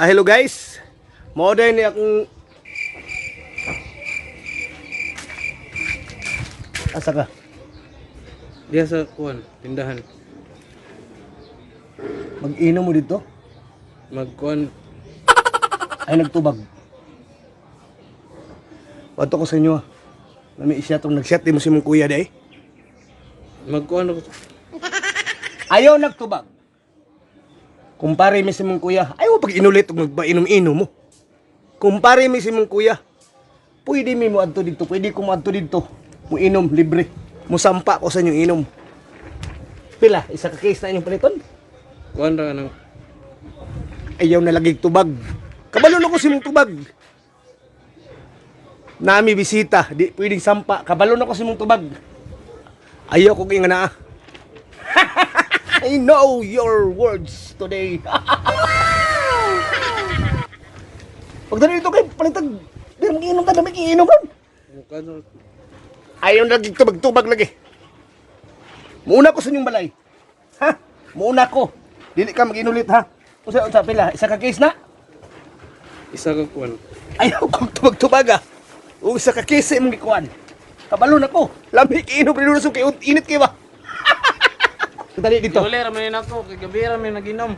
Hello guys. Mao day ni akong. Asa ka? Diya sa kuan, tindahan. Mag-inom mo dito? Magkuan. Ay, nagtubag. Wato ko sa inyo ah. Nami isya tong nag-shot di mo si mong kuya day. Magkuan ako. Ayaw nagtubag. Kumpare mi si mong kuya, ayaw pag inulit og magpainom-inom mo. Kumpare mi si mong kuya, pwede mi mo adto dito, pwede ko mo adto dito. Mo inom libre. Musampa ko sa inyong inom. Pila, isa ka case na inyong paliton? Kuan ra nang Ayaw na lagi tubag. Kabalo na ko si mong tubag. Nami bisita, di pwedeng sampa. Kabalo na ko si mong tubag. Ayaw ko nga naa. I know your words today. Pagdali dito kay palitag, di mo inom ka, dami inom ka. Kuan ra. Ayaw na lagi tubag-tubag lagi. Muuna ko sa inyong balay. Ha? Muuna ko. Dili ka mag-inulit ha. Usa usa pila, isa ka case na. Isa ka kuan. Ayaw kong tubag-tubag ah. Ug isa ka case imong gikuan. Kabalo na ko. Lami kay inom pero kay init kay ba. Dali dito. Dole ra man nako kay gabi ra man naginom.